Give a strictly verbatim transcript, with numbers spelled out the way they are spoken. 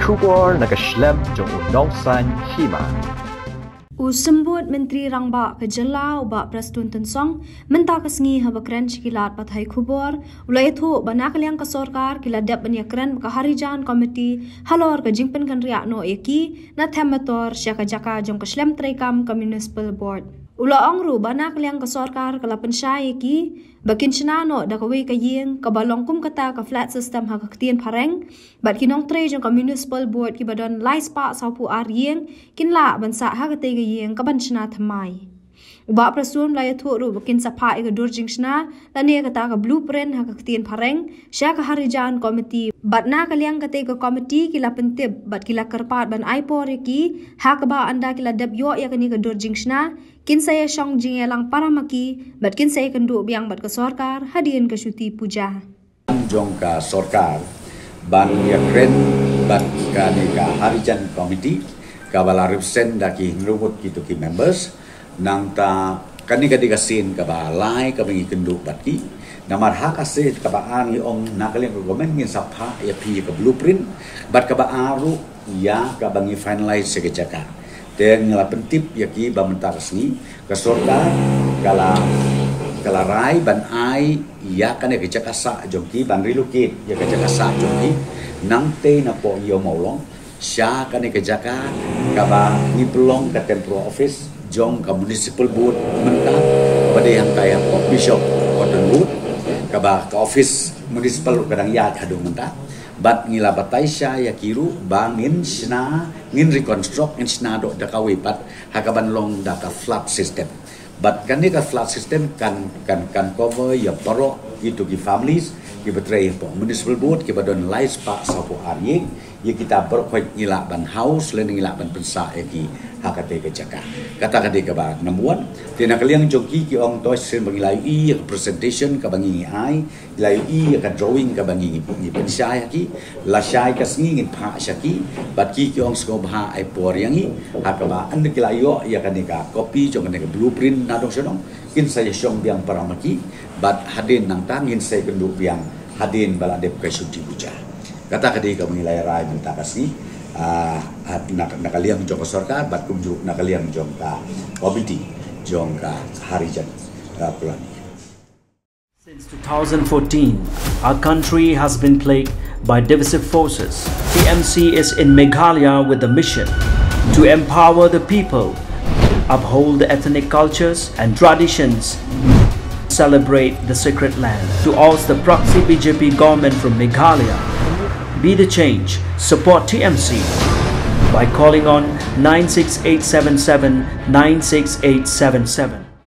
Khubor na ka shlem jong u nongsan hima. U Symbud Myntri Rangbah ka jylla u Bah Prestone Tynsong mynta ka sngi haba kren sha ki lad pathai khubor u la ïathuh ba na ka liang ka sorkar ki la dep ban ïakren bad ka Harijan Committee halor ka jingpynkynriah noh ïa ki na Themmetor sha ka jaka jong ka shlem treikam ka Municipal Board. U la ong ruh ba na ka liang ka sorkar ka la pynshai ïa ki ba kin shna noh da kawei ka ïing kaba long kum kata ka flat system ha ka ktien phareng, bad ki nongtrei jong ka Municipal Board kiba don lai spah sawphew ar ïing kin lah ban sah ha katei ka ïing kaban shna thymmai. U Bah Prestone u la ïathuh ruh ba kin sa phah ïa ka dur jingshna lane kata ka blueprint ha ka ktien phareng sha ka Harijan Committee, bad na ka liang katei ka committee ki la pyntip bad ki la kyrpad ban ai por ïa ki ha kaba ynda ki la dep ïoh ïa kane ka dur jingshna kin sa ïashong jingïalang para ma ki bad kin sa ïakynduh biang bad ka sorkar hadien ka shuti puja. Jong ka sorkar ban ïakren bad kane ka Harijan Committee kaba la represent da ki hynriew ngut kito ki members. Nangta kane ka dei ka sien kaba lai kaba ngi kynduh bad ki. Namar ha ka sien kaba ar ngi ong na ka liang ka government ngin sa phah ïa phi ka blueprint bad kaba ar ruh ïa kaba ngi finalize ïa ka jaka. Te ngi la pyntip ïa ki ba mynta ka sngi ka sorkar ka la, ka la rai ban ai ïa kane ka jaka sah jong ki ban relocate ïa ka jaka sah jong ki. Nangta napoh Ïew Mawlong sha kane ka jaka kaba ngi pynlong ka temporary office jong ka Municipal Board mynta, ba dei hangtai hapoh Bishop Cotton Wood, kaba ka office municipal ka dang ïaid haduh mynta. Bad ngi la batai sha ïa ki ruh ba ngin shna, ngin reconstruct, ngin shna doh da kawei pat ha kaban long da ka flat system. Bad kane ka flat system kan, kan, kan cover ïa baroh kito ki families kiba trei hapoh Municipal Board kiba don lai spah sawphew ar ïing, ïa kita baroh khoit ngi lah ban house lane ngi lah ban pynsah ïa ki ha katei ka jaka. Kata ka dei kaba number one. Te na ka liang jong ki, ki ong to shisien ba ngi la ïohi ïa ka presentation kaba ngi ai, la ïohi ïa ka drawing kaba ngi, ngi pynshai ha ki. Lashai ka sngi ngin phah sha ki bad ki, ki ong sngewbha ai por ïa ngi ha kaba ynda ki la ïoh ïa kane ka copy jong kane ka blueprint na dong sha dong, kin sa ïashong biang para ma ki. Bad hadien nangta ngin sa ïakynduh biang hadien ba la dep ka shuti puja. Kata ka dei kaba ngi la ïa rai mynta ka sngi, ah, ah, na, na ka liang jong ka sorkar bad kumjuh na ka liang jong ka committee jong ka Harijan, ah, Colony. Since two thousand fourteen, our country has been plagued by divisive forces. T M C is in Meghalaya with the mission to empower the people, uphold the ethnic cultures and traditions, celebrate the sacred land. To oust the proxy B J P government from Meghalaya, be the change, support T M C by calling on nine six eight seven seven nine six eight seven seven.